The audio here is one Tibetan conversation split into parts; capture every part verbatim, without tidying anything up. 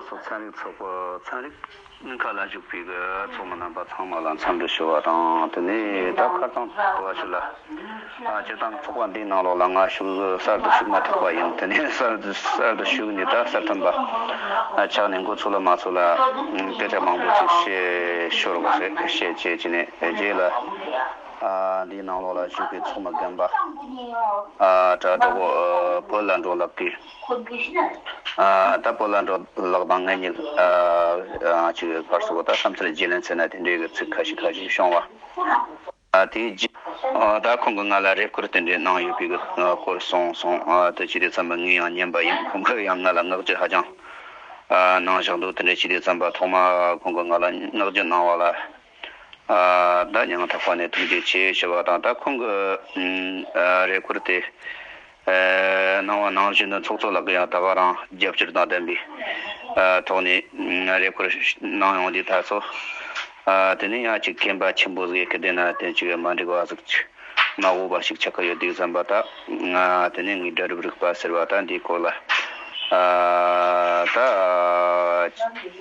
སོགས་ཚན་རིག་ཚོགས་པ་ཚན་རིག་སྨན་ཁང་ལ་བཞུགས་པའི་གི་ཚོགས་མི་རྣམ་པ་ཚང་མ་ལ་འཚམས་འདྲི་ཞུ་བ་དང་། དེ་ནས་ད་ཁ་སང་གོ་བ་ཞིག་ལ། ཨ། སྤྱིར་བཏང་ཚོགས་པ་འདིའི་ནང་ལོགས་ལ་ང་ཞུགས་གསར་དུ་ཞུགས་མ་ཐུབ་པ་ཡིན། དེ་ནས་གསར་དུ་གསར་དུ་ཞུགས་ནས་ད་གསར་ཐོན་པ་ཆགས་ནས་འགོ་ཚུགས་ལ་མ་ཚུགས་ལ་སྐད་ཆ་མང་པོ་ཞིག་བཤད་ཤོར་བ་རེད། བཤད་བྱས་བྱས་ནས་རྗེས་ལ། ཨ། འདིའི་ནང་ལོགས་ལ་བཞུགས་པའི་ཚོགས་མི་རྒན་པ། ཨ། དྲ་གྲོགས་བོད་ལ་འགྲོ་ལགས་ཀྱིས། ཨ། ད་བོད་ལ་འགྲོ་ལགས་དང་ངེད་གཉིས། ཨ། ཅིག་གར་སོགས་ད་བསམ་ཚུལ་བརྗེ་ལེན་ཟེར་ན་དེ་འདྲའི་གི་ཚིག་ཁ་ཤས་ཁ་ཤས་བྱུང་བ། ཨ། དེའི་རྗེས། ཨ། ད་ཁོང་གིས་ང་ལ་རེ་སྐུལ་དེ་འདྲའི་གནང་ཡོད་པའི་གི་སྐོར་གསུངས་སོང་། ཨ། དེ་བྱས་དུས་ཙམ་པ་ངས་ཡང་ཉན་པ་ཡིན། ཁོང་གིས་ཡང་ང་ལ་བསྔགས་བརྗོད་ཧ་ཅང་། ཨ། གནང་བཞག་འདུག་དེ་འདྲ་བྱས་དུས་ཙམ་པ་ཐོག་མ་ཁོང་གིས་ང་ལ་བསྔགས་བརྗོད་གནང་བ་ལ། ཨ། ད་སྙིང་ཐག་པ་ནས་ཐུགས་རྗེ་ཆེ་ཞུ་བ་དང་། ད་ཁོང་གི། ཨ། རེ་སྐུལ་དེ། ཨ། གནང་བ་ནང་བཞིན་དུ་ཚོགས་གཙོ་ལགས་ཀྱིས་ཡང་ད་ག་རང་རྒྱབ་སྐྱོར་དང་ལྡན་པའི། ཨ། ཐོག་ནས། ཨ། རེ་སྐུལ་གནང་ཡོང་དུས་ད་ཚོ། ཨ། དེ་ནས་ཡང་ཅིག་མཁྱེན་པ་ཆེན་པོ་ཟིག་གི་དེ་ན་དེ་ཅིག་མ་འགྲིག་པ་ཟིག་ཅིག་མ་འོས་པ་ཞིག་ཆགས་ཀྱི་ཡོད་དུས་ཙམ་པ་ད། ཨ། དེ་ནས་ངས་སྒྲ་སྒྲུབ་རིག་པ་ཟེར་བ་ད་འདིའི་སྐོར་ལ། ཨ། ད།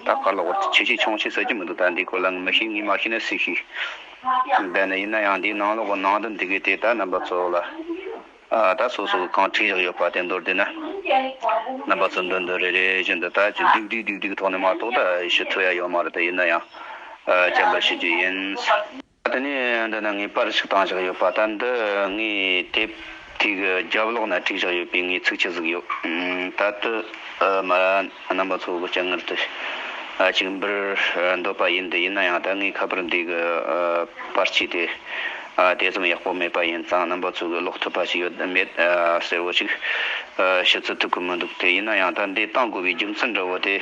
ད་གར་ལ་བར་ཆེ་ཆེ་ཆུང་ཆུང་ཟེར་གྱི་མི་འདུག་ད་འདིའི་སྐོར་ལ་ངས་མི་ཤེས། ངས་མ་ཤེས་ན་སུས་ཤེས། འདི་ནི་ཡིན་ན་ཡང་འདིའི་ནང་ལོགས་ཀྱི་ནང་དོན་འདི་གའི་དེ་ད་རྣམ་པ་ཚོ་ལ། ཨ། ད་སོ་སོ་གིས་གང་བྲིས་བཞག་ཡོད་པ་དེ་མདོར་བསྡུས་ན། རྣམ་པ་ཚོ་མདུན་དུ་རེ་རེ་བཞིན་དུ་ད་ཅིག་སྡུག་སྡུག་སྡུག་སྡུག་ཐོག་ནས་མ་གཏོགས་ད་ཞུ་ཐུབ་ཡ་ཡོད་མ་རེད། དེ་ཡིན་ན་ཡང་། ཨ། བཅར་འདྲི་ཞུ་རྒྱུ་ཡིན། དེ་ནས་འདི་ན་ངས་པར་ཞིག་བཏང་བཞག་ཡོད་པ། ད་འདི་ངས་དེབ་དེ་གི་རྒྱབ་ལོགས་ན་བྲིས་བཞག་ཡོད་པའི་ངའི་ཚིགས་བཅད་ཟིག་ཡོད། ཨ། ད་དེ། ཨ། མ་ར་རྣམ་པ་ཚོ་གི་སྤྱན་སྔར་དུ། ཨ། ཅིག་འབུལ་འདོད་པ་ཡིན། དེ་ཡིན་ན་ཡང་ད་ངས་ཁ་པར་འདི་གི། ཨ། པར་ཆས་དེ། ཨ། དེ་ཙམ་ཡག་པོ་མེད་པ་ཡིན་ཙང་རྣམ་པ་ཚོ་གིས་ཀློག་ཐུབ་པ་ཞིག་ཡོད་མེད། ཨ། གསལ་བོ་ཞིག་ཨ། ཞུ་ཚུལ་ཐུབ་ཀྱི་མི་འདུག་དེ་ཡིན་ན་ཡང་ད་འདི་བཏང་དགོས་པའི་རྒྱུ་མཚན་འདྲ་བོ་དེ།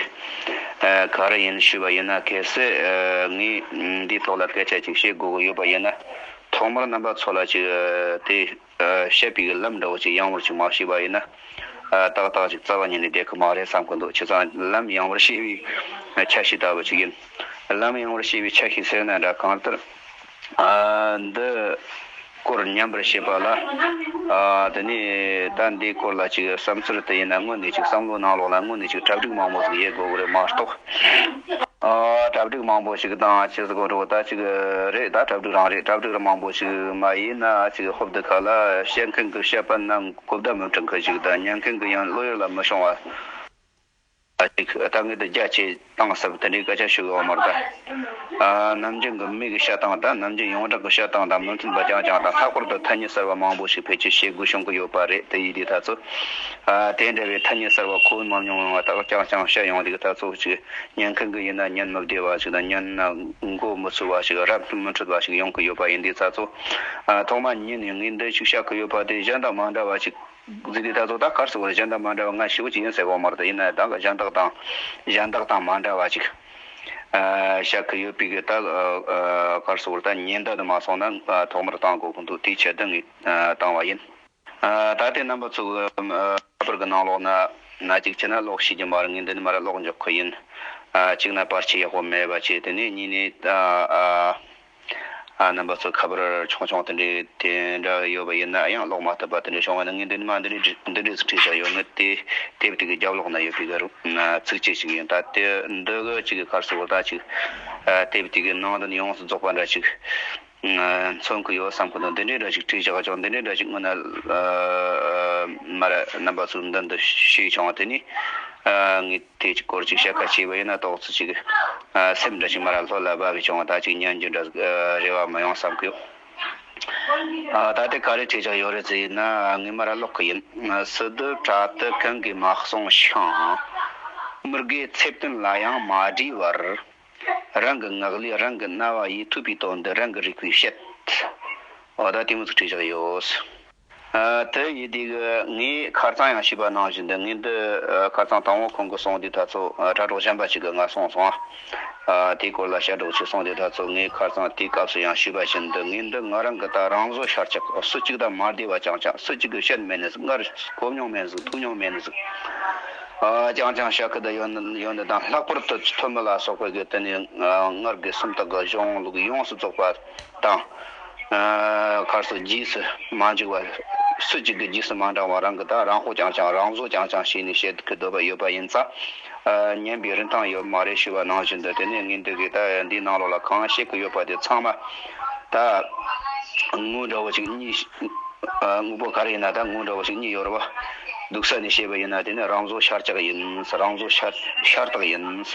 ཨ། ག་རེ་ཡིན་ཞུས་པ་ཡིན་ན། གལ་སྲིད། ཨ། ངས་འདིའི་ཐོག་ལ་སྐད་ཆ་ཅིག་བཤད་དགོས་ཀྱི་ཡོད་པ་ཡིན་ན། ཐོག་མར་རྣམ་པ་ཚོ་ལ་ཅིག་ཨ། དེ། ཨ། བཤད་པའི་ལམ་འདྲ་བོ་ཅིག་ཡང་བར་ཅིག་མ་ཤེས་པ་ཡིན་ན། ཨ། ཏག་ཏག་ཅིག་རྩ་བ་ཉིད་ནས་བསྡད་ཀྱི་མ་རེད་བསམ་གྱི་འདུག་བྱས་ཙང་ལམ་ཡང་བར་ཤེས་པའི་ཆ་ཤས་ལྟ་བུ་ཅིག་ཡིན། ལམ་ཡང་བར་ཤེས་པའི་ཆ་ཤས་ཟེར་ན་འདྲ། གང་ལྟར། ཨ། འདི་སྐོར་ཉམས་པར་བྱེད་པ་ལ། ཨ། དེ་ནས་ད་འདིའི་སྐོར་ལ་ཅིག་བསམ་ཚུལ་དེ་ཡིན་ན་དངོས་ནས་ཅིག་བསམ་བློ་ནང་ལོགས་ལ་དངོས་ནས་ཅིག་གྲ་སྒྲིག་མང་པོ་ཟིག་ཡེད་དགོས་གི་རེད་མ་གཏོགས། ཨ། གྲ་སྒྲིག་མང་པོ་ཞིག་དང་ཅི་ཟིག་གོ་འགྲོ་ད་ཅིག་རེད། ད་གྲ་སྒྲིག་རང་རེད། གྲ་སྒྲིག་རང་མང་པོ་ཞིག་མ་ཡིན་ན་ཅིག་ཧོབ་དེ་ཁ་ལ་བཤད་མཁན་གྱི་བཤད་པ་ན་གོ་བརྡ་མི་འཕྲོད་མཁན་ཞིག་དང་། ཉན་མཁན་གྱི་ཡང་བློ་ཡུལ་ལ་མི་ཤོང་བ། ཨ། ཅིག་ད་ངས་དེ་རྒྱ་ཆེ་བཏང་ཟེར་བ་དེ་འདྲའི་སྐད་ཆ་ཞུ་གི་ཡོད་མ་རེད་ད། ཨ། ནམ་རྒྱུན་གྱི་མི་གི་བཤད་སྟངས་དང་། ནམ་རྒྱུན་ཡོངས་གྲགས་ཀྱི་བཤད་སྟངས་དང་མི་མཐུན་པ་རྐྱང་རྐྱང་དང་། ལྷག་པར་དུ་ཐ་སྙད་གསར་བ་མང་པོ་ཞིག་བེད་སྤྱོད་བྱེད་དགོས་བྱུང་གི་ཡོད་པ་རེད། དེ་ཡིན་དུས་ད་ཚོ། ཨ། དེ་འདྲ་བའི་ཐ་སྙད་གསར་བ་གོ་མ་མྱོང་བ་དག་རྐྱང་རྐྱང་བཤད་ཡོང་དུས་ད་ཚོ་ཅིག་ཉན་མཁན་གྱི་ཡིན་ན་ཉན་མི་བདེ་བ་ཞིག་དང་། ཉན་ན་མགོ་མི་ཚོས་པ་ཞིག་རབ་ཏུ་མི་འཕྲོད་པ་ཞིག་ཡོང་གི་ཡོད་པ་ཡིན་དུས་ད་ཚོ། ཨ། ཐོག་མ་ཉིད་ནས་ངས་འདི་ཞིག་བཤད་གི་ཡོད་པ་དེ་གཞན་དང་མ་འདྲ་བ་ཞིག་ཟེར་དུས་ད་ཚོ་ད་གར་སོང་བར་གཞན་དང་མ་འདྲ་བ་ང་ཞེ་པོ་ཅིག་ཡིན་ཟེར་གོ་མ་རེད། ཡིན་ན་ད་གཞན་དག་དང་། གཞན་དག་དང་མ་འདྲ་བ་ཅིག་ཨ། བཤད་གི་ཡོད་པའི་གི་ད། ཨ། ཨ། གར་སོང་བར་ད་ཉེན་བརྡ་དུ་མ་སོང་ན། ཨ། ཐོག་མར་བཏང་དགོས་གི་འདུག་དེའི་ཆེད་དུ་ངས། ཨ། བཏང་བ་ཡིན། ཨ། ད་ལྟའི་རྣམ་པ་ཚོ་གི། ཨ། ཁ་པར་གི་ནང་ལོགས་ན་ན་ཅིག་བྱས་ན་ཀློག་ཤེས་ཀྱི་མ་རེད། ངས་འདི་ནས་མར་ཀློག་འཇོག་གི་ཡིན། ཨ། གཅིག་ན་པར་ཆས་ཡག་པོ་མེད་པ་བྱས། དེ་ནས་གཉིས་ནས། ཨ། ཨ། ཨ། རྣམ་པ་ཚོ་ཁ་པར་ཆུང་ཆུང་དེ་འདྲའི་དེ་འདྲ་ཡོད་པ་ཡིན་ན་ཡང་ཀློག་མ་ཐུབ་པ་དེ་འདྲ་བྱུང་བ་ན། ངས་འདི་ནས་མར་འདི་འདྲའི་འདི་འདྲའི་ཟིག་བྲིས་བཞག་ཡོད། ངས་དེ་དེབ་དེ་གི་རྒྱབ་ལོགས་ན་ཡོད་པའི་གི་རུ་ཚིགས་བཅད་ཅིག་ཡིན། ད་དེ་འདི་གི་ཅིག་གི་ཁར་སོང་བ་ད་ཅིག་ཨ། དེབ་དེ་གི་ནང་དོན་ཡོངས་སུ་རྫོགས་པ་འདྲ་ཅིག་ཨ། མཚོན་གི་ཡོད་བསམ་གི་འདུག་འདི་འདྲའི་འདྲ་ཞིག་བྲིས་བཞག་ཀྱང་། འདི་འདྲའི་འདྲ་ཞིག་སྔོན་ན། ཨ། མར་རྣམ་པ་ཚོའི་མདུན་དུ་ཞུས་བྱུང་བ་དེ་ནས། ཨ། ངས་དེ་ཅིག་སྐོར་ཅིག་བཤད་ཁ་བྱས་པ་ཡིན་ན་ཏོག་ཙི་ཅིག་ཨ། སེམས་འདྲ་ཞིག་མར་ལྷོད་ལ་བབས་བྱུང་བ། ད་ཅིག་ཉན་རྒྱུ་འདྲ། ཨ། རེ་བ་མི་ཡོང་བསམ་གི་ཡོད། ཨ། ད་དེ་ག་རེ་བྲིས་བཞག་ཡོད་རེད་ཟེར་ན། ངས་མར་ཀློག་གི་ཡིན། ཨ། སི་ཏུ་པྲ་ཏི་གང་གིས་མ་གསུངས་ཤིང་། མི་དགེ་ཚེ་བརྟན་ལ་ཡང་མ་བྲིས་པར། རང་གི་ངག་ལས་རང་གི་རྣ་བ་ཡིས་ཐོས་པའི་དོན་འདི་རང་གིས་རིག་པས་བཤད། འོ་ད་དེ་མོ་ཟིག་བྲིས་བཞག་ཡོད། ཨ། དེ་ཡིན་དུས་ངས་ཁ་རྩང་ཡང་ཞུས་པ་ནང་བཞིན་དུ། ངས་འདི། ཨ། ཁ་རྩང་དང་པོ་ཁོང་གིས་གསུངས་དུས་ད་ཚོ། ཨ། དྲ་གྲོགས་གཞན་པ་ཞིག་གིས་ང་གསུངས་སོང་། ཨ། དེའི་སྐོར་ལ་བཤད་སྒྲོག་ཅིག་གསུངས་དུས་ད་ཚོ་ངས་ཁ་རྩང་དེའི་སྐབས་སུ་ཡང་ཞུས་པ་བཞིན་དུ། ངས་འདི་ང་རང་གི་ད་རང་བཟོ་ཤར་ཆགས། སུ་གཅིག་དང་མ་བསྡད་པ་རྐྱང་རྐྱང་། སུ་གཅིག་གིས་བཤད་མེད་ནི་ཟིག་སྔར་གོ་མྱོང་མེད་ནི་ཟིག་ཐུག་མྱོང་མེད་ནི་ཟིག་ཨ། རྐྱང་རྐྱང་བཤད་གི་ད་ཡོད་ནི་ཡོད་ནི་དང་། ལྷག་པར་དུ་ཐོན་མི་ལ་སོགས་པའི་གི་དེ་ནས། ཨ། སྔར་གི་སུམ་རྟགས་གི་གཞུང་ལུགས་ཡོངས་སུ་རྫོགས་པ་དང་། ཨ། གར་སོགས་རྗེས་སུ་མ་འཇུག་པ། སུ་གཅིག་གི་རྗེས་སུ་མ་འབྲང་བ། རང་གི་ད་རང་དཔོག་རྐྱང་རྐྱང་རང་བཟོ་རྐྱང་རྐྱང་བྱས་ནས་བཤད་གི་འདོད་པ་ཡོད་པ་ཡིན་ཙང་ ཉན་པའི་རིན་ཐང་ཡོད་མ་རེད་ཞུས་པ་ནང་བཞིན་དུ། དེ་ནས་ངས་འདི་གི་ད་འདིའི་ནང་ལོགས་ལ་གང་བཤད་ཀྱི་ཡོད་པ་དེ་ཚང་མ་ད་དངོས་འདྲ་བོ་ཞིག་གཉིས། དངོས་པོ་ག་རེ་ཡིན་ན་ད་དངོས་འདྲ་བོ་ཞིག་གཉིས་ཡོད་རེད་བ། སྡུག་ས་ནས་བཤད་པ་ཡིན་ན་དེ་ནི་རང་བཟོ་ཤར་ཆག་ཡིན། རང་བཟོ་ཤར་ཤར་དག་ཡིན།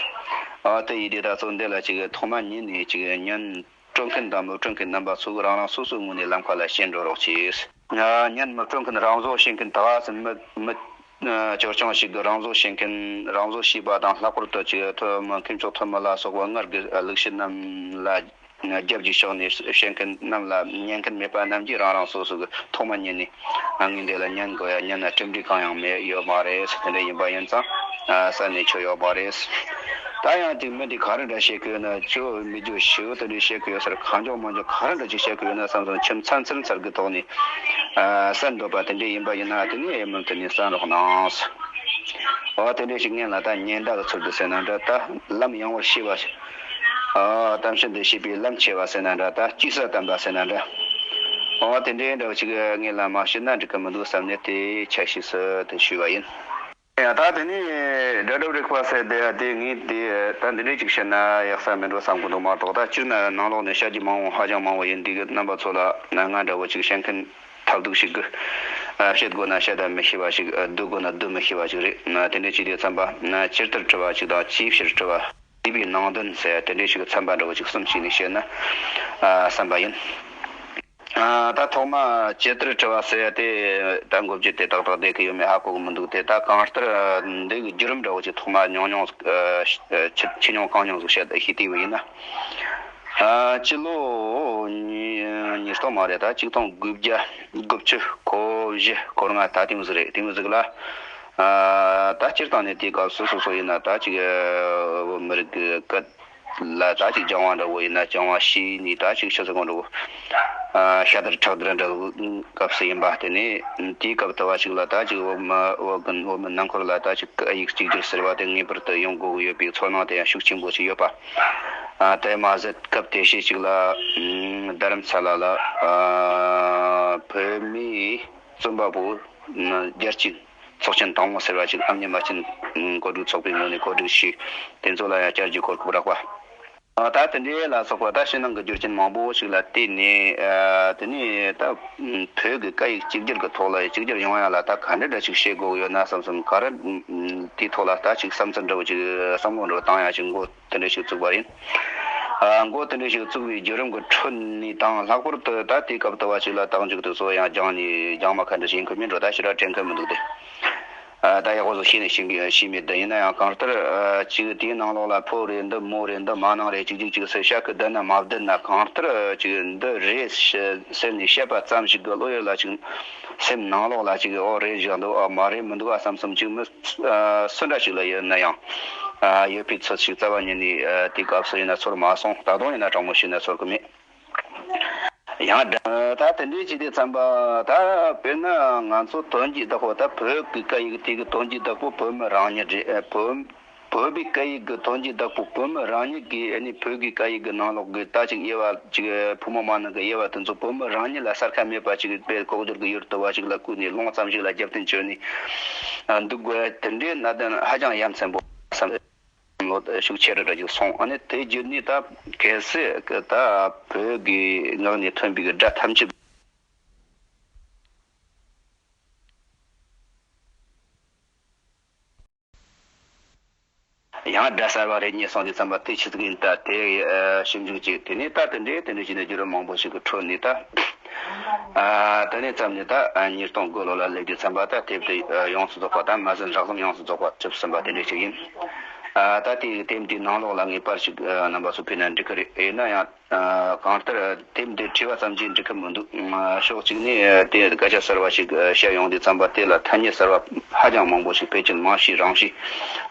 ཨ་དེ་ཡིན་དུས་ད་ཚོ་འདི་ལ་ཅིག་ཐོག་མ་ཉིད་ནས་ཅིག་ཉན་སྤྲོད་མཁན་དང་མི་སྤྲོད་མཁན་རྣམ་པ་ཚོ་གི་རང་རང་སོ་སོའི་ངོས་ནས་ལམ་ཁ་ལ་ཞེན་འགྲོ་རོགས་གྱིས། ཉན་མི་སྤྲོད་མཁན་རང་བཟོ་བྱེད་མཁན་ད་ག་སེ་མི་མི་ཨ་ཅོ་ཅང་ཞིག་གི་རང་བཟོ་བྱེད་མཁན། རང་བཟོ་བྱས་པ་དང་ལྷག་པར་དུ་ཅིག་ཐོན་མཁན་མཆོག་ཐོན་མི་ལ་སོགས་པ་སྔར་གྱི་ལུགས་ཤིག་རྣམས་ལ་རྒྱབ་ཀྱི་ཕྱོགས་ནས་བཤད་མཁན་རྣམས་ལ་ཉན་མཁན་མེད་པ་རྣམས་ཀྱིས་རང་རང་སོ་སོ་གི་ཐོག་མ་ཉིད་ནས་ཨ་ངས་འདི་ལ་ཉན་དགོས་ཡ། ཉན་ན་གྲུབ་འབྲས་གང་ཡང་མེད་ཡོད་མ་རེད། དེ་འདྲ་ཡིན་པ་ཡིན་ཙང་ཨ་ས་ནས་ཆོ་ཡོད་མ་རེད། ད་ཡང་དེ་མི་འདི་ག་རེ་འདྲ་བཤད་གི་ཡོད་ན། ཅོ་མི་ཅོ་ཞིའུ་དེ་འདྲ་བཤད་གི་ཡོད་ཟེར། གང་ཅོ་མང་ཅོ་ག་རེ་འདྲ་ཅིག་བཤད་གི་ཡོད་ན་བསམ་སོང་། ཁྱིམ་ཚང་ཚུན་ཚར་གི་ཐོག་ནས་ཨ་ས་འདོད་པ་དེ་འདྲ་ཡིན་པ་ཡིན་ན་དེ་ནས་ཨེ་མི་དེ་ནས་ས་རོགས་གནང་། འོ་དེ་འདྲ་ཞིག་ངེད་ལ་ད་ཉེན་བརྡ་གི་ཚུལ་དུ་ཟེར་ན་འདྲ། ད་ལམ་ཡང་བར་ཤེས་པ་ཞིག་ཨ་གཏམ་བཤད་འདི་བྱེད་པའི་ལམ་ཕྱེ་བ་ཟེར་ན་འདྲ། ད་སྐྱེས་ས་བསྟན་པ་ཟེར་ན་འདྲ། འོ་དེ་འདྲའི་འདྲ་བ་ཞིག་ངེད་ལ་མ་བྱིན་ན་འགྲིག་གི་མི་འདུག་བསམ་ནས་དེ་ཆ་ཤས་སུ་དེ་ཞུས་པ་ཡིན། ཡ་ད་དེ་ནས་སྒྲ་སྒྲུབ་རིག་པ་ཟེར་དེ་དེ་ངས་དེ་ད་འདི་འདྲའི་ཅིག་བཤད་ན་ཡག་ས་མིན་འགྲོ་བསམ་གི་འདུག་མ་གཏོགས། ད་སྤྱིར་ན་ནང་ལོགས་ནས་བཤད་རྒྱུ་མང་བོ་ཧ་ཅང་མང་བོ་ཡིན། འདི་གི་རྣམ་པ་ཚོ་ལ་ང་འདྲ་བོ་ཅིག་བཤད་མཁན་ཐབས་སྡུག་ཞིག་གི། ཨ་བཤད་དགོས་ན་བཤད་ད་མི་ཤེས་པ་ཞིག་ཨ་སྡོད་དགོས་ན་སྡོད་མི་ཤེས་པ་ཞིག་རེད། ཨ་དེ་འདྲ་བྱས་དུས་ཙམ་པ་ན་ཇི་ལྟར་བྲི་བ་ཞིག་དང་ཅིའི་ཕྱིར་བྲི་བ། བྲིས་པའི་ནང་དོན་ཟེར་དེ་འདྲ་ཞིག་ཚན་པ་འདྲ་བོ་ཞིག་གསུམ་ཞིག་ནས་བཤད་ན་ཨ་བསམ་པ་ཡིན། ཨ་ད་ཐོག་མ་ཇི་ལྟར་བྲི་བ་ཟེར་དེ་ད་འགོ་བརྗོད་དེ་ཏག་ཏག་བསྡད་གི་ཡོད་མེད་ཧ་གོ་གི་མི་འདུག་སྟེ། ད་གང་ལྟར་འདི་གི་བརྒྱུད་རིམ་འདྲ་བོ་ཞིག་ཐོག་མ་ཉུང་ཉུང་ཨ་ཆེ་ཆེ་ཉུང་གང་ཉུང་ཟིག་བཤད་ཤེས་བལྟས་པ་ཡིན་ན། ཨ་སྤྱི་ལོ་ཉིས་ཉིས་སྟོང་མ་རེད། ད་ཆིག་སྟོང་དགུ་བརྒྱ་དགུ་བཅུ་གོ་བཞི་གོ་ལྔ་ད་དེ་མོ་ཟིག་རེད། དེ་མོ་ཟིག་ལ་ཨ་ད་སྤྱིར་བཏང་ནས་དེའི་སྐབས་སུ་སོ་སོ་ཡིན་ན་ད་ཅིག་ཨ་མི་རིགས་ཀྱི་སྐད་ལ་ད་ཅིག་སྦྱང་བ་འདྲ་བོ་ཡིན་ན་སྦྱང་བ་ཤེས་ནས་ད་ཅིག་ཤ་ཚ་གང་འདྲ་བོ་ཨ་ཤ་དར་ཁྲག་དར་འདྲ་བོ་སྐབས་སུ་ཡིན་པ། དེ་ནས་དེའི་སྐབས་དུ་བ་ཅིག་ལ་ད་ཅིག་བོད་མི་བོད་ཀྱི་བོད་མི་ནང་ཁུལ་ལ་ད་ཅིག་སྐད་ཡིག་གཅིག་གྱུར་ཟེར་བ་དེ་ངེས་པར་དུ་ཡོང་དགོས་ཀྱི་ཡོད་པའི་ཚོར་སྣང་དེ་ཡང་ཤུགས་ཆེན་པོ་ཞིག་ཡོད་པ། ཨ་དེ་མ་ཟད་སྐབས་དེ་བཞིན་ཞིག་ལ་ཨ་རྡ་རམ་ས་ལ་ལ་ཨ་བོད་མིའི་རྩོམ་པ་པོ་རྒྱལ་སྤྱིའི་ཚོགས་ཆེན་དང་པོ་ཟེར་བ་ཞིག་ཨ་མྱེས་རྨ་ཆེན་གོ་སྒྲིག་ཚོགས་པའི་ངོས་ནས་གོ་སྒྲིག་ཞུས། དེ་ཚོ་ལ་ཡང་བཅར་རྒྱུའི་གོ་སྐབས་རག་པ། ཨ་ད་དེ་འདྲའི་ལ་སོགས་པ་ད་ཕྱི་ནང་གི་རྒྱུ་རྐྱེན་མང་པོ་ཞིག་ལ་བརྟེན་ནས་ཨ་དེ་ནས་ད་བོད་ཀྱི་སྐད་ཡིག་གཅིག་གྱུར་གྱི་ཐོག་ལ་གཅིག་གྱུར་ཡོང་ཡ་ལ་ད་ག་འདྲ་འདྲ་ཞིག་བྱེད་དགོས་ཀྱི་ཡོད་ན་བསམ་བསམ་ག་རེ་དེའི་ཐོག་ལ་ད་ཅིག་བསམ་ཚུལ་འདྲ་བོ་ཅིག་བསམ་བློ་འདྲ་བོ་བཏང་ཡ་ཞིག་འགོ་དེ་འདྲ་ཞིག་བཙུགས་པ་ཡིན། ཨ་འགོ་དེ་འདྲ་ཞིག་བཙུགས་པའི་བརྒྱུད་རིམ་གྱི་ཁྲོད་ནས་དང་ལྷག་པར་དུ་ད་དེའི་སྐབས་དུ་བ་ཞིག་ལ་རྟགས་འཇུག་དེ་ཚོ་ཡང་སྦྱངས་ནས་སྦྱངས་མ་ཁ་འདྲ་ཞིག་ཡིན་ཁུལ་མིན་འགྲོ། ད་ཞེ་དྲག་དྲན་ཁུལ་མི་འདུག་སྟེ། ཨ་ད་ཡག་པོ་བཟོ་ཤེས་ནས་ཤེས་ཀྱི་ཤེས་མེད་དུ་ཡིན་ན་ཡང་གང་ལྟར་ཨ་ཅིག་དེའི་ནང་ལོགས་ལ་ཕོ་རེད་འདི་མོ་རེད་འདི་མ་ནང་རེད་ཅིག་ཅིག་ཅིག་ཟེར་བཤད་ཀྱི་བསྡད་ན་མ་བསྡད་ན་གང་ལྟར་ཅིག་འདི་རེད་ཟེར་ནས་བཤད་པ་ཙམ་ཞིག་གི་བློ་ཡུལ་ལ་ཅིག་སེམས་ནང་ལོགས་ལ་ཅིག་ཨོ་རེད་བཞག་འདུག་ཨ་མ་རེད་མི་འདུག་ཨ་བསམ་བསམ་ཅིག་མི་ཨ་སུ་འདྲ་ཞིག་ལ་ཡོད་ན་ཡང་ཨ་ཡོད་པའི་ཚོད་ཅིག་རྩ་བ་ཉིད་ནས་ཨ་དེའི་སྐབས་སུ་ཡིན་ན་ཚོར་མ་སོང་། ད་དུང་ཡིན་ན་དྲང་མོ་ཞུས་ན་ཚོར་གི་མེད། ཡང་ད་དེ་འདྲའི་ཅིག་དེ་ཙམ་པ་ད་དཔེར་ན་ང་ཚོ་དོན་གྱི་བདག་པོ་ད་བོད་ཀྱི་སྐད་ཡིག་དེ་གི་དོན་གྱི་བདག་པོ་བོད་མི་རང་ཉིད་རེད། བོད་བོད་པའི་སྐད་ཡིག་གི་དོན་གྱི་བདག་པོ་བོད་མི་རང་ཉིད་ཀྱིས་ཨ་ནི་བོད་ཀྱི་སྐད་ཡིག་གི་ནང་ལོགས་ཀྱི་ད་ཅིག་དབྱེ་བ་ཅིག་ཕོ་མོ་མ་ནང་གི་དབྱེ་བ་དེ་ཚོ་བོད་མི་རང་ཉིད་ལ་གསལ་ཁ་མེད་པ་ཅིག་དཔེ་ལྐོག་གྱུར་གྱི་ཡུལ་དུ་བ་ཅིག་ལ་བཀུར་ནས་ལུང་ཙམ་ཞིག་ལ་རྒྱབ་རྟེན་བཅོལ་ནས་འདུག་དགོས་དེ་འདྲའི་གནད་དོན་ཧ་ཅང་ཡ་མཚན་པོ་བསམ། ལོ་ཤུགས་ཆེ་རུ་འགྲོ་རྒྱུ་སོང་། ཨ་ནི་དེ་བརྒྱུད་ནས་ད་གལ་སྲིད་ད་བོད་ཀྱི་ངག་ནས་ཐོན་པའི་སྒྲ་ཐམས་ཅད་ཡང་སྒྲ་གསར་བ་རེ་རྙེད་སོང་དུས་ཙམ་པ་དེ་ཆི་ཟིག་ཡིན་ད་དེ་ཞིབ་འཇུག་ཅིག་དེ་ནས་ད་དེ་འདྲའི་དེ་འདྲའི་བྱས་ནས་བརྒྱུད་རིམ་མང་པོ་ཞིག་གི་ཁྲོད་ནས་ད་ཨ་དེ་ནས་བརྩམས་ནས་ད་ཉིས་སྟོང་དགུ་ལོ་ལ་སླེབས་དུས་ཙམ་པ་ད་དེབ་དེ་ཡོངས་སུ་རྫོགས་པ་ད་མ་ཟིན་རགས་ཙམ་ཡོངས་སུ་རྫོགས་པ་གྲུབ་ཟིན་པ་དེ་འདྲ་ཞིག་ཡིན། ཨ་ད་དེའི་དེབ་འདིའི་ནང་ལོགས་ལ་ངེས་པར་ཞིག་ཨ་རྣམ་པ་ཚོ་ཕུལ་ན་འགྲིག་གི་རེད། ཡིན་ན་ཡང་ཨ་གང་ལྟར་དེབ་འདི་བྲིས་པ་ཙམ་གྱིས་འགྲིག་གི་མི་འདུག་ཨ་ཕྱོགས་གཅིག་ནས་ཨ་དེ་སྐད་ཆ་གསར་བ་ཞིག་ཨ་བཤད་ཡོང་དུས་ཙམ་པ་དེ་ལ་ཐ་སྙད་གསར་བ་ཧ་ཅང་མང་པོ་ཞིག་ཕལ་ཆེར་མང་ཤོས་རང་ཤོས་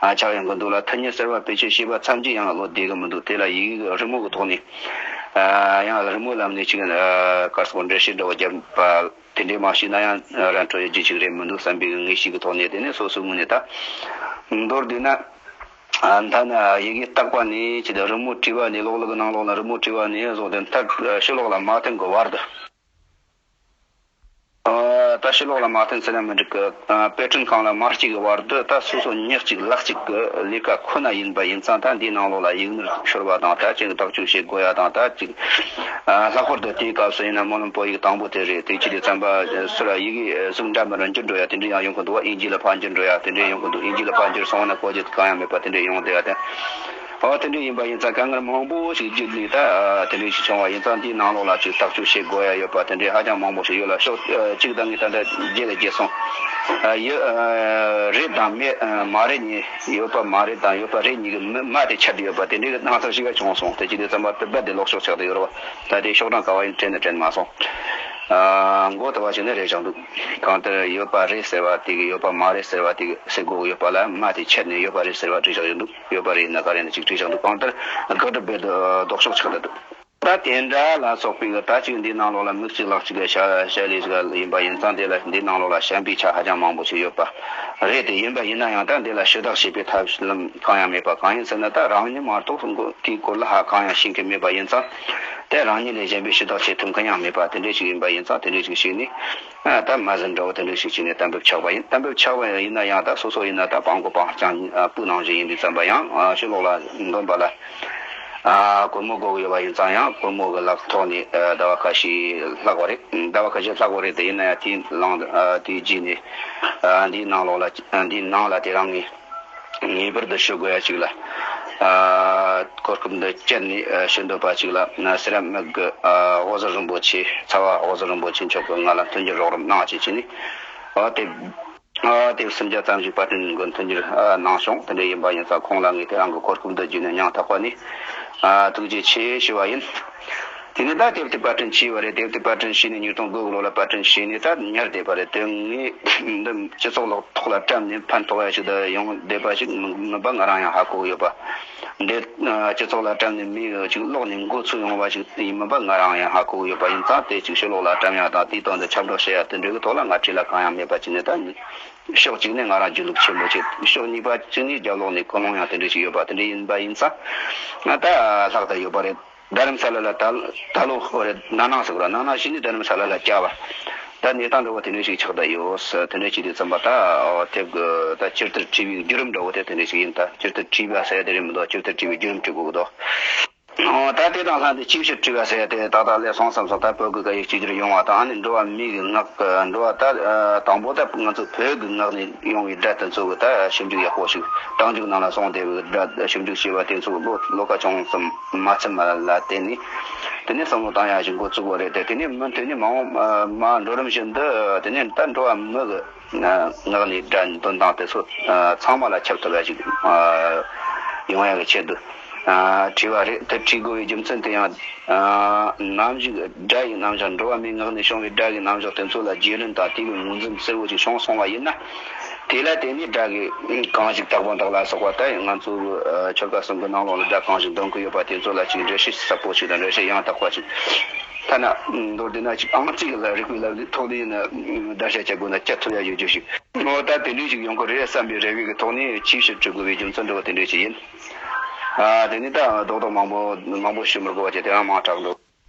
ཨ་ཆགས་ཡོང་གི་འདུག་ལ། ཐ་སྙད་གསར་བ་བེད་སྤྱོད་བྱས་པ་ཙམ་གྱིས་ཡང་བློ་བདེ་གི་མི་འདུག་དེ་ལ་ཡི་གེ་རི་མོ་གི་ཐོག་ནས་ཨ་ཡང་རི་མོའི་ལམ་ནས་ཅིག་ཨ་གར་སོགས་འགྲེལ་བཤད་འདྲ་བ་བརྒྱབ་པ་དེ་འདྲའི་མང་ཤོས་ན་ཡང་ར་འཕྲོད་ཡོད་རྒྱུ་ཅིག་རེད་མི་འདུག་བསམ་པའི་ངེས་ཤེས་ཀྱི་ཐོག་ནས། དེ་ནས་སོ་སོའི་ངོས་ནས་ད་མདོར་བསྡུས་ན། ཨ་མཐའ་ན་ཡི་གེ་བཏགས་པ་ནས་ཅི་ལྟར་རི་མོ་བྲིས་པ་ནས། གློག་ཀླད་ཀྱི་ནང་ལོགས་ལ་རི་མོ་བྲིས་པ་ནས་བཟུང་སྟེ་མཐར་ཕྱི་ལོགས་ལ་མ་ཐོན་གྱི་བར་དུ། ཨ་ ད་ཕྱི་ལོགས་ལ་མ་ཐོན་ཟེར་ན་མི་འགྲིག་གི། ཨ། དཔེ་སྐྲུན་ཁང་ལ་མ་གཅིག་གི་བར་དུ་ད་སོ་སོ་ཉག་གཅིག་ལག་གཅིག་གི་ལས་ཀ་ཁོ་ན་ཡིན་པ་ཡིན་ཙང་། ད་འདིའི་ནང་ལོགས་ལ་ཡིག་ནོར་ཤོར་བ་དང་། ད་ཅིག་བརྟག་དཔྱད་བྱེད་དགོས་ཡ་དང་། ད་ཅིག་ཨ། ལྷག་པར་དུ་དེའི་སྐབས་སུ་ཡིན་ན་སྨོན་ལམ་པོ་ཡིག་དང་པོ་དེ་རེད། དེ་ཅི་རེད་ཙམ་པ་སུ་ར་ཡི་གེ་གཟུགས་འདྲ་མི་འདྲ་འགྱུར་འགྲོ་ཡ་དེ་འདྲ་ཡང་ཡོང་གི་འདུག་བ། དབྱིན་ཇི་ལ་ཕར་འགྱུར་འགྲོ་ཡ་དེ་འདྲ་ཡོང་གི་འདུག་དབྱིན་ཇི་ལ་ཕར་འགྱུར་སོང་ན་གོ་རྒྱུ་གང་ཡང་མེད་པ་དེ་འདྲ་ཡོང་བསྡད་ཡ་དེ། ཨོ། དེ་འདྲ་ཡིན་པ་ཡིན་ཙང་དཀའ་ངལ་མང་པོ་ཞིག་བརྒྱུད་ནས་ད། ཨ། དེ་འདྲ་ཞིག་བྱུང་བ་ཡིན་ཙང་འདིའི་ནང་ལོགས་ལ་ཅིག་བརྟག་དཔྱད་བྱེད་དགོས་ཡ་ཡོད་པ་དེ་འདྲ་ཧ་ཅང་མང་པོ་ཞིག་ཡོད་ལ། ཕྱོགས་གཅིག་དང་གཉིས་ད་ལྟ་བརྗེ་ལ་བརྗེ་སོང་། ཨ། ཡོད། ཨ། རེད་དང་མེད། ཨ། མ་རེད་གཉིས། ཡོད་པ་མ་རེད་དང་ཡོད་པ་རེད་གཉིས་ཀྱི་མ་མ་དེ་ཆད་ཡོད་པ་དེ་འདྲའི་སྣང་ཚུལ་ཞིག་བྱུང་སོང་། དེ་ཅི་དེ་ཙམ་པ་དུ་བ་དེ་ལོག་ཕྱོགས་ཆགས་དེ་ཡོད་རེད་བ། ད་དེ་ཤོག་གྲངས་ག་བ་ཡིན་དྲན་ནས་དྲན་མ་སོང་། ཨ། མགོ་དུ་བ་ཞིག་ནས་རེད་བྱུང་འདུག་གང་ལྟར་ཡོད་པ་རེད་ཟེར་བ་དེ་གི་ཡོད་པ་མ་རེད་ཟེར་བ་དེ་གི་ཟེར་དགོས་ཡོད་པ་ལ་མ་དེ་ཆད་ནས་ཡོད་པ་རེད་ཟེར་བ་བྲིས་བཞག་ཡོད་འདུག་ཡོད་པ་རེད་ན་ག་རེ་ན་ཅིག་བྲིས་བཞག་འདུག་གང་ལྟར་དགག་སྒྲུབ་བེད་དུ་ལྡོག་ཕྱོགས་ཆགས་བསྡད་འདུག་ད་དེ་འདྲ་ལ་སོགས་པའི་ད་ཅིག་འདི་ནང་ལོགས་ལ་མིག་གཅིག་ལག་གཅིག་གི་བྱ་བྱ་ལས་ཞིག་ཡིན་པ་ཡིན་ཙང་། འདི་ལ་འདི་ནང་ལོགས་ལ་ཞན་པའི་ཆ་ཧ་ཅང་མང་པོ་ཞིག་ཡོད་པ་རེད། དེ་ཡིན་པ་ཡིན་ན་ཡང་ད་འདི་ལ་ཞུ་དག་བྱེད་པའི་ཐབས་ལམ་གང་ཡང་མེད་པ། གང་ཡིན་ཟེར་ན་ད་རང་ཉིད་མ་གཏོགས་དེའི་སྐོར་ལ་ཧ་གང་ཡང་ཤེས་མཁན་མེད་པ་ཡིན་ཙང་། དེ་རང་ཉིད་ལས་གཞན་པའི་ཞུ་དག་བྱེད་ཐུབ་མཁན་ཡང་མེད་པ་དེ་འདྲ་ཞིག་ཡིན་པ་ཡིན་ཙང་། དེ་འདྲ་ཞིག་བྱས་ནས། ཨ། ད་མ་ཟིན་འདྲ་བོ་དེ་འདྲ་ཞིག་བྱས་ནས་གཏན་འབེབས་ཆགས་པ་ཡིན། གཏན་འབེབས་ཆགས་པ་ཡིན་ན་ཡང་ད་སོ་སོ་ཡིན་ན་ད་སྤྲང་པོ་སྤྲང་རྐྱང་སྤུ་ནང་བཞིན་ཡིན་དུས་ཙམ་པ་ཡང་། ཨ། ཕྱི་ལོགས་ལ་འདོན་པ་ལ། ཨ། སྒོར་མོ་དགོས་ཀྱི་ཡོད་པ་ཡིན་ཙང་ཡང་སྒོར་མོ་གི་ལག་ཐོག་ནས། ཨ། ཟླ་བ་ཁ་ཤས་ལྷག་པ་རེད། ཟླ་བ་ཁ་ཤས་ལྷག་པ་རེད། དེ་ཡིན་ན་ཡང་དེའི་ལང་། ཨ། དེའི་རྗེས་ནས། ཨ། འདིའི་ནང་ལོགས་ལ། འདིའི་ནང་ལ་དེ་རང་ངས་ངེས་པར་དུ་ཞུ་དགོས་ཡ་ཅིག་ལ། ཨ། གོ་སྐབས་འདི་སྤྱད་ནས། ཨ། ཞུ་འདོད་པ་ཅིག་ལ། ཨ། སེ་ར་མིག་གི། ཨ། འོད་ཟེར་རིན་པོ་ཆེ། ཚ་བ་འོད་ཟེར་རིན་པོ་ཆེ་མཆོག་གིས་ང་ལ་མཐུན་འགྱུར་རོགས་རམ་གནང་བ་བྱས་བྱས་ནས། ཨ། དེ། ཨ། དེབ་སུམ་བརྒྱ་ཙམ་ཞིག་པར་སྐྲུན་གྱི་མཐུན་འགྱུར། ཨ། གནང་བྱུང་། དེ་འདྲ་ཡིན་པ་ཡིན་ཙང་ཁོང་ལ་ངས་དེ་རང་གི་གོ་སྐབས་འདི་བརྒྱུད་ནས་སྙིང་ཐག་པ་ནས། ཨ། ཐུགས་རྗེ་ཆེ་ཞུ་བ་ཡིན། དེ་ནས་ད་དེབ་དེ་པར་སྐྲུན་བྱས་པ་རེད། དེབ་དེ་པར་སྐྲུན་བྱས་ནས་ཉིས་སྟོང་དགུ་ལོ་ལ་པར་སྐྲུན་བྱས་ནས་ད་ཉར་བསྡད་པ་རེད། དེ་ངས་འདི་སྤྱི་ཚོགས་ལ་ཐོག་ལ་བཀྲམ་ནས་ཕན་ཐོགས་ཡ་ཞིག་ད་ཡོང་བསྡད་པ་ཞིག་མིན་པ་ང་རང་ཡང་ཧ་གོ་གི་ཡོད་པ། འདི། ཨ། སྤྱི་ཚོགས་ལ་བཀྲམ་ནས་མི་ཅིག་ཀློག་ནས་མགོ་ཚོས་ཡོང་བ་ཞིག་ཡིན་མིན་པ་ང་རང་ཡང་ཧ་གོ་གི་ཡོད་པ་ཡིན་ཙང་། དེ་ཅིག་ཕྱི་ལོགས་ལ་བཀྲམ་ཡ་དང་དེའི་དོན་དུ་ཁྱབ་བསྒྲགས་བྱེད་ཡ་དེ་འདྲ་གི་ཐོག་ལ་ང་བྲེལ་བ་གང་ཡང་མེད་པ་བྱས་ནས། ད་ཕྱོགས་གཅིག་ནས་ང་རང་སྒྱིད་ལུག་ཆེན་པོ་བྱས། ཕྱོགས་གཉིས་པ་གཅིག་ནས་རྒྱབ་ལོགས་ནས་ཀུན་སློང་ཡང་དེ་འདྲ་ཞིག་ཡོད་པ། དེ་འདྲ་ཡིན་པ་ཡིན་ཙང་ང་ད་ལྷག་ད་ཡོད་པ་རེད། རྡ་རམ་ས་ལ་ལ་ད་ད་ལོ་ཧོ་རེད། ན་ནིང་ཟེར་དགོས་ར། ན་ནིང་གཞི་ནས་རྡ་རམ་ས་ལ་ལ་བསྐྱལ་བ། ད་གནས་སྟངས་འདྲ་བོ་དེ་འདྲ་ཞིག་ཆགས་བསྡད་ཡོད། དེ་འདྲ་ཞིག་དུས་ཙམ་པ་ད། ཨོ། དེབ་ཀྱི་ད་སྤྱིར་དུ་བྲིས་པའི་བརྒྱུད་རིམ་འདྲ་བོ་དེ་དེ་འདྲ་ཞིག་ཡིན། ད་སྤྱིར་དུ་བྲིས་པ་ཟེར་ཡ་དེ་རེད་མི་འདུག་སྤྱིར་དུ་བྲིས་པའི་བརྒྱུད་རིམ་བྲིས་དགོས་ཀྱི་འདུག་ཨོ། ད་དེ་དང་ལྷན་དུ་ཅིའུ་ཞིབ་བྲིས་པ་ཟེར་ཡ་དེ་ཏག་ཏག་སླེབས་སོང་བསམ་སོང་། ད་བོད་ཀྱི་སྐད་ཡིག་གཅིག་གྱུར་ཡོང་བ་དང་། ཨ་ནི་འགྲོ་བ་མིའི་གི་ངག་གི་འགྲོ་བ། ད་དང་པོ་ད་ང་ཚོ་བོད་ཀྱི་ངག་ནས་ཡོང་བའི་སྒྲ་དེ་ཚོ་གི་ད་ཞིབ་འཇུག་ཡག་པོ་ཞིག་རྟགས་འཇུག་ནང་ལ་སོང་བསྡད་པའི་སྒྲ་ཞིབ་འཇུག་བྱས་པ་དེ་ཚོ་བློ་བློ་ཁ་ཅུང་ཙམ་མ་ཚིམ་པ་ལ་བརྟེན་ནས། དེ་ནས་བསམ་བློ་བཏང་ཡག་ཞིག་འགོ་བཙུགས་པ་རེད་དེ། དེ་ནས་མུ་མཐུད་ནས་མ་འོངས་མ་འགྲོ་རིམ་བཞིན་དུ་དེ་ནས་ད་འགྲོ་བ་མི་གི་ངག་ནས་སྒྲ་འདོན་སྟངས་དེ་ཚོ་ཚང་མ་ལ་ཁྱབ་ཐུབ་ཡག་ཞིག་ཡོང་ཡག་གི་ཆེད་དུ། ཨ། བྲིས་པ་རེད། དེ་བྲིས་དགོས་པའི་རྒྱུ་མཚན་དེ་ཡང་། ཨ། ནམ་ཞིག་སྒྲ་ཡི་རྣམ་གཞག་འགྲོ་བ་མིའི་ངག་ནས་བྱུང་བའི་སྒྲ་གི་རྣམ་གཞག་དེ་ཚོ་ལ་རྒྱུས་ལོན་དང་དེ་གི་ངོས་འཛིན་གསལ་བོ་ཞིག་བྱུང་སོང་བ་ཡིན་ན། དེ་ལ་བརྟེན་ནས་སྒྲ་གི་གང་ཞིག་དག་པ་དག་ལ་སོགས་པ། ད་ང་ཚོ་གི་ཆོལ་ཁ་གསུམ་གི་ནང་ལོགས་ལ་སྒྲ་གང་ཞིག་འདོན་གི་ཡོད་པ་དེ་ཚོ་ལ་ཅིག་འགྲེལ་བཤད་ཟབ་པོ་ཞིག་དང་འགྲེལ་བཤད་ཡང་དག་པ་ཞིག་ཐ་ན་མདོར་བསྡུས་ན་ཅིག་ཨང་རྩིས་ཀྱི་ལ་རིག་པའི་ལམ་ཐོག་ནས་ཡིན་ན་བརྡར་ཤ་བཅད་དགོས་ན་བཅད་ཐུབ་ཡ་ཡོད་རྒྱུ་ཞིག་ཨོ། ད་དེ་འདྲ་ཞིག་ཡོང་གི་རེད་བསམ་པའི་རེ་བའི་གི་ཐོག་ནས་ཅིའུ་ཞིབ་བྲིས་དགོས་པའི་རྒྱུ་མཚན་འདྲ་བོ་དེ་འདྲ་ཞིག་ཡིན། ཨ། དེ་ནས་ད་རྡོག་རྡོག་མང་པོ་མང་པོ་ཞུ་མི་དགོས་པ་བྱས། དེ་རང་མང་དྲགས་འདུག